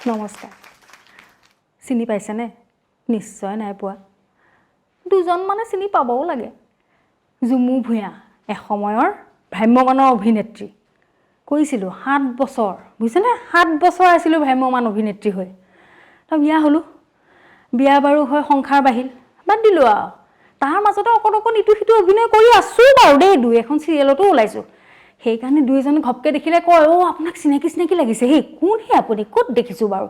নমস্কাৰ। চিনি পাইছেনে? নিশ্চয় নাই পোৱা। দুজন মানে চিনি পাবও লাগে। জুমু ভূঞা এসময়ৰ ভ্ৰাম্যমানৰ অভিনেত্ৰী। কৰিছিলোঁ 7 বছৰ, বুজিছেনে? 7 বছৰ আছিলোঁ ভ্ৰাম্যমাণ অভিনেত্ৰী হৈ। তাৰ বিয়া হ'লোঁ, বিয়া বাৰু হৈ সংসাৰ বাঢ়িল, বাদ দিলোঁ আৰু। তাৰ মাজতে অকণ অকণ ইটো সিটো অভিনয় কৰি আছোঁ বাৰু দেই, দুই এখন চিৰিয়েলতো ওলাইছোঁ। সেইকাৰণে দুই এজনে ঘপকৈ দেখিলে কয়, "অ', আপোনাক চিনাকি চিনাকি লাগিছে, সেই কোন সেই আপুনি, ক'ত দেখিছোঁ বাৰু?"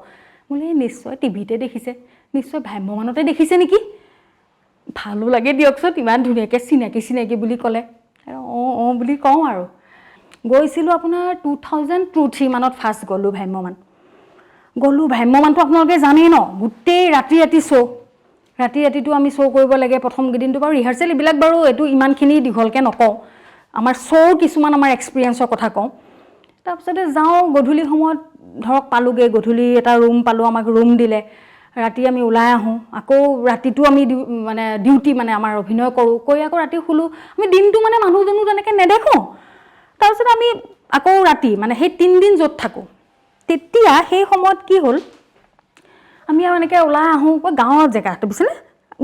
বোলে নিশ্চয় টিভিতে দেখিছে, নিশ্চয় ভ্ৰাম্যমাণতে দেখিছে নেকি? ভালো লাগে দিয়কচোন, ইমান ধুনীয়াকৈ চিনাকি চিনাকি বুলি ক'লে। আৰু অঁ অঁ বুলি কওঁ। আৰু গৈছিলোঁ আপোনাৰ 2002-3 মানত ফাৰ্ষ্ট গ'লোঁ ভ্ৰাম্যমাণ। গ'লোঁ ভ্ৰাম্যমাণটো আপোনালোকে জানেই ন, গোটেই ৰাতি ৰাতি শ্ব'। ৰাতি ৰাতিটো আমি শ্ব' কৰিব লাগে। প্ৰথম কেইদিনটো বাৰু ৰিহাৰ্চেল এইবিলাক বাৰু, এইটো ইমানখিনি দীঘলকৈ নকওঁ। আমাৰ শ্ব'ৰ কিছুমান আমাৰ এক্সপিৰিয়েঞ্চৰ কথা কওঁ। তাৰপিছতে যাওঁ, গধূলি সময়ত ধৰক পালোঁগৈ। গধূলি এটা ৰুম পালোঁ, আমাক ৰুম দিলে। ৰাতি আমি ওলাই আহোঁ, আকৌ ৰাতিটো আমি মানে ডিউটি, মানে আমাৰ অভিনয় কৰোঁ, কৰি আকৌ ৰাতি শুলোঁ। আমি দিনটো মানে মানুহজনো তেনেকৈ নেদেখোঁ। তাৰপিছত আমি আকৌ ৰাতি মানে সেই 3 দিন য'ত থাকোঁ, তেতিয়া সেই সময়ত কি হ'ল, আমি আৰু এনেকৈ ওলাই আহোঁ। গাঁৱৰ জেগাটো, বুজিছেনে,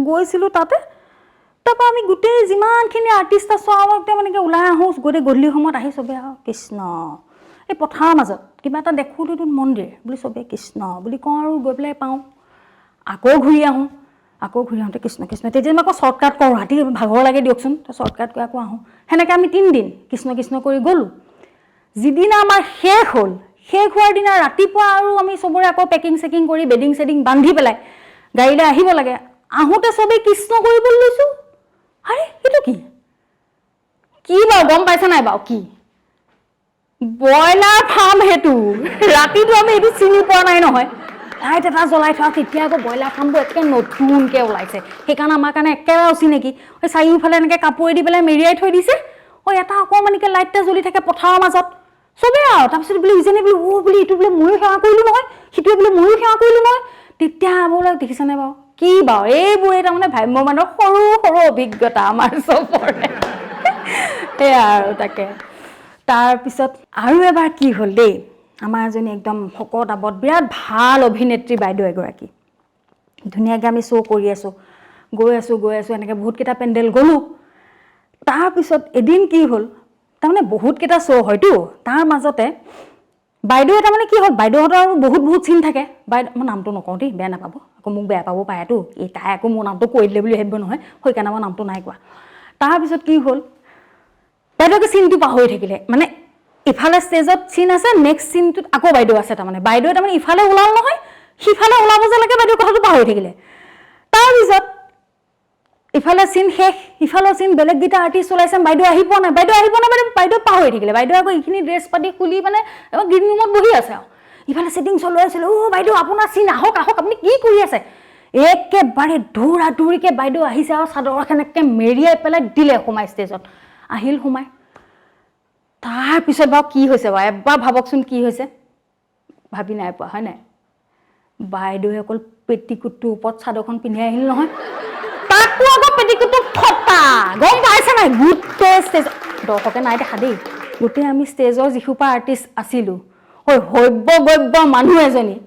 গৈছিলোঁ তাতে। তাৰপৰা আমি গোটেই যিমানখিনি আৰ্টিষ্ট আছোঁ আৰু একদম এনেকৈ ওলাই আহোঁ গোটেই। গধূলি সময়ত আহি চবেই আৰু কৃষ্ণ, এই পথাৰৰ মাজত কিবা এটা দেখোঁ, এইটো মন্দিৰ বুলি চবেই কৃষ্ণ বুলি কওঁ আৰু গৈ পেলাই পাওঁ। আকৌ ঘূৰি আহোঁ, আকৌ ঘূৰি আহোঁতে কৃষ্ণ কৃষ্ণ। তেতিয়া আমি আকৌ শ্বৰ্টকাট কৰোঁ, ৰাতি ভাগৰ লাগে দিয়কচোন, শ্বৰ্টকাট কৰি আকৌ আহোঁ। সেনেকৈ আমি 3 দিন কৃষ্ণ কৃষ্ণ কৰি গ'লোঁ। যিদিনা আমাৰ শেষ হ'ল, শেষ হোৱাৰ দিনা ৰাতিপুৱা আৰু আমি চবৰে আকৌ পেকিং চেকিং কৰি, বেডিং চেডিং বান্ধি পেলাই গাড়ীলৈ আহিব লাগে। আহোঁতে চবেই কৃষ্ণ কৰিবলৈ লৈছোঁ, আৰে সেইটো কি কি বাৰু, গম পাইছে নাই বাৰু কি? ব্ৰইলাৰ ফাৰ্ম সেইটো। ৰাতিটো আমি এইটো চিনি পোৱা নাই নহয়। লাইট এটা জ্বলাই থোৱা। তেতিয়া আকৌ ব্ৰইলাৰ ফাৰ্মবোৰ একে নতুনকৈ ওলাইছে, সেইকাৰণে আমাৰ কাৰণে একেবাৰে অচিনাকি। এই চাৰিওফালে এনেকৈ কাপোৰে দি পেলাই মেৰিয়াই থৈ দিছে। অ' এটা অকণমানিকৈ লাইট এটা জ্বলি থাকে পথাৰৰ মাজত। চবেই আৰু তাৰপিছত বোলে ইজনে বোলে, অ' বোলে এইটো বোলে ময়ো সেৱা কৰিলোঁ নহয়, সিটোৱে বোলে ময়ো সেৱা কৰিলোঁ নহয়। তেতিয়া বোলে দেখিছেনে বাৰু কি বাৰু? এইবোৰেই তাৰমানে ভ্ৰাম্যমানৰ সৰু সৰু অভিজ্ঞতা আমাৰ চবৰে, সেয়া আৰু তাকে। তাৰপিছত আৰু এবাৰ কি হ'ল দেই, আমাৰ এজনী একদম শকত আৱত বিৰাট ভাল অভিনেত্ৰী বাইদেউ এগৰাকী। ধুনীয়াকৈ আমি শ্ব' কৰি আছোঁ, গৈ আছোঁ গৈ আছোঁ, এনেকৈ বহুতকেইটা পেণ্ডেল গ'লোঁ। তাৰপিছত এদিন কি হ'ল, তাৰমানে বহুতকেইটা শ্ব' হয়তো, তাৰ মাজতে বাইদেৱে তাৰমানে কি হ'ল, বাইদেউহঁতৰ আৰু বহুত বহুত চিন থাকে। বাইদেউ, মই নামটো নকওঁ দেই, বেয়া নাপাব আকৌ, মোক বেয়া পাব পাৰেতো। এই তাই আকৌ মোৰ নামটো কৈ দিলে বুলি ভাবিব নহয়, সেইকাৰণে মই নামটো নাই কোৱা। তাৰপিছত কি হ'ল, বাইদেউকে চিনটো পাহৰি থাকিলে। মানে ইফালে ষ্টেজত চিন আছে, নেক্সট চিনটোত আকৌ বাইদেউ আছে। তাৰমানে বাইদেৱে তাৰমানে ইফালে ওলাল নহয়, সিফালে ওলাব যে লাগে, বাইদেউ কথাটো পাহৰি থাকিলে। তাৰপিছত ইফালে চিন শেষ, ইফালৰ চিন বেলেগকেইটা আৰ্টিষ্ট ওলাইছে, বাইদেউ আহি পোৱা নাই, বাইদেউ আহি পোৱা নাই। বাইদেউ বাইদেউ পাহৰি থাকিলে। বাইদেউ আকৌ এইখিনি ড্ৰেছ পাতি খুলি মানে গ্ৰীণ ৰুমত বহি আছে আৰু ইফালে ছেটিং চলাই আছিলে। "অ' বাইদেউ, আপোনাৰ চিন, আহক আহক, আপুনি কি কৰি আছে?" একেবাৰে দৌৰা দৌৰিকৈ বাইদেউ আহিছে আৰু চাদৰখন একে মেৰিয়াই পেলাই দিলে সোমাই, ষ্টেজত আহিল সোমাই। তাৰপিছত বাৰু কি হৈছে বাৰু এবাৰ ভাবকচোন, কি হৈছে? ভাবি নাই পোৱা, হয় নাই? বাইদেৱে অকল পেটিকোটটোৰ ওপৰত চাদৰখন পিন্ধি আহিল নহয়। তাকো আকৌ পেটিকোটটো ফটা, গম পাইছে নাই? গোটেই ষ্টেজ, দৰ্শকে নাই দেখা দেই, গোটেই আমি ষ্টেজৰ যিসোপা আৰ্টিষ্ট আছিলোঁ, ঐ সব্য গব্য মানুহ এজনী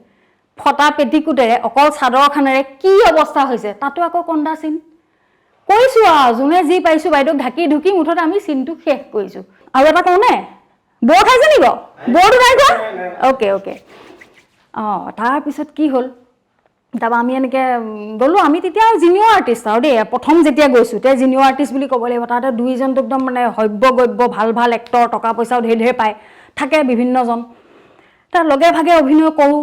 ফটা পেটিকোটেৰে, অকল চাদৰখনেৰে কি অৱস্থা হৈছে! তাতো আকৌ কন্দা চিন কৰিছোঁ আৰু যোনে যি পাৰিছোঁ বাইদেউক ঢাকি ঢুকি মুঠতে আমি চিনটো শেষ কৰিছোঁ। আৰু এটা কওঁনে? বৰ খাইছে নি বাৰু? বৰটো নাই খোৱা? অ'কে অ'কে অঁ, তাৰপিছত কি হ'ল, তাৰপৰা আমি এনেকৈ গ'লোঁ। আমি তেতিয়া জিনিয়ৰ আৰ্টিষ্ট আৰু দেই, প্ৰথম যেতিয়া গৈছোঁ তেতিয়া জিনিয়ৰ আৰ্টিষ্ট বুলি ক'ব লাগিব। তাতে দুইজনটো একদম মানে সব্য গব্য ভাল ভাল এক্টৰ, টকা পইচাও ধেৰ ধেৰ পায় থাকে বিভিন্নজন। তাৰ লগে ভাগে অভিনয় কৰোঁ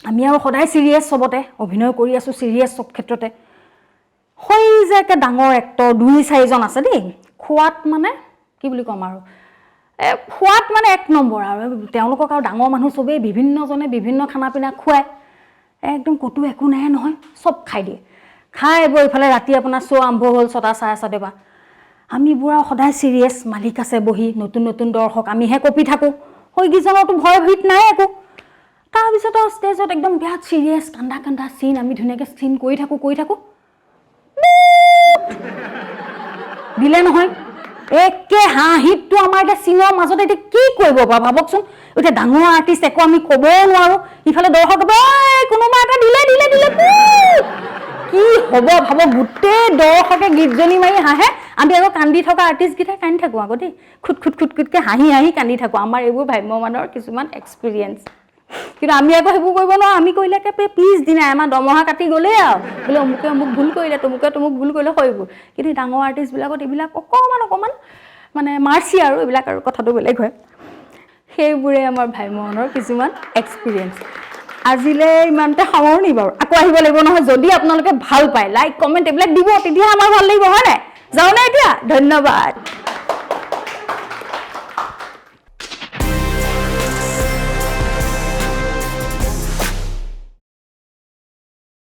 আমি আৰু সদায় চিৰিয়াছ, চবতে অভিনয় কৰি আছোঁ, চিৰিয়াছ চব ক্ষেত্ৰতে। সেই যে একে ডাঙৰ এক্টৰ দুই চাৰিজন আছে দেই, খোৱাত মানে কি বুলি ক'ম আৰু, খোৱাত মানে এক নম্বৰ আৰু তেওঁলোকক। আৰু ডাঙৰ মানুহ চবেই, বিভিন্নজনে বিভিন্ন খানা পিনা খুৱায়, একদম ক'তো একো নাই নহয়, চব খাই দিয়ে। খাই বৈ ইফালে ৰাতি আপোনাৰ শ্ব' আৰম্ভ হ'ল 6টা 6:30ৰ পৰা। আমিবোৰ আৰু সদায় চিৰিয়াছ, মালিক আছে বহি, নতুন নতুন দৰ্শক, আমিহে কঁপি থাকোঁ, সেইকেইজনৰতো ভয় ভীত নাই একো। তাৰপিছত আৰু ষ্টেজত একদম বিৰাট চিৰিয়াছ, কান্দা কান্দা চিন, আমি ধুনীয়াকৈ চিন কৰি থাকোঁ কৰি থাকোঁ, দিলে নহয়, একে হাঁহিতটো। আমাৰ এতিয়া চিনৰ মাজতে এতিয়া কি কৰিব বাৰু ভাবকচোন। এতিয়া ডাঙৰ আৰ্টিষ্ট, একো আমি ক'বও নোৱাৰোঁ। ইফালে দৰ্শক, "ঐ, কোনোবা এটা দিলে দিলে দিলে পুত!" কি হ'ব ভাবক, গোটেই দৰ্শকে গীতজনী মাৰি হাঁহে। আমি আকৌ কান্দি থকা আৰ্টিষ্টকেইটাই কান্দি থাকোঁ আকৌ দেই, খুট খুট খুট খুটকৈ হাঁহি হাঁহি কান্দি থাকোঁ। আমাৰ এইবোৰ ভ্ৰাম্যমানৰ কিছুমান এক্সপিৰিয়েঞ্চ। কিন্তু আমি আকৌ সেইবোৰ কৰিব নোৱাৰোঁ। আমি কৰিলে একে পিছদিনাই আমাৰ দৰমহা কাটি গ'লেই আৰু, বোলে অমুকে অমুক ভুল কৰিলে, তমুকে তমুক ভুল কৰিলে, সেইবোৰ। কিন্তু ডাঙৰ আৰ্টিষ্টবিলাকত এইবিলাক অকণমান অকণমান মানে মাৰ্চি আৰু এইবিলাক আৰু কথাটো বেলেগ হয়। সেইবোৰে আমাৰ ভ্ৰাম্যমানৰ কিছুমান এক্সপিৰিয়েঞ্চ। আজিলৈ ইমানতে সামৰণি বাৰু। আকৌ আহিব লাগিব নহয়। যদি আপোনালোকে ভাল পায়, লাইক, কমেণ্ট এইবিলাক দিব, তেতিয়া আমাৰ ভাল লাগিব, হয় নাই? যাওঁনে এতিয়া? ধন্যবাদ।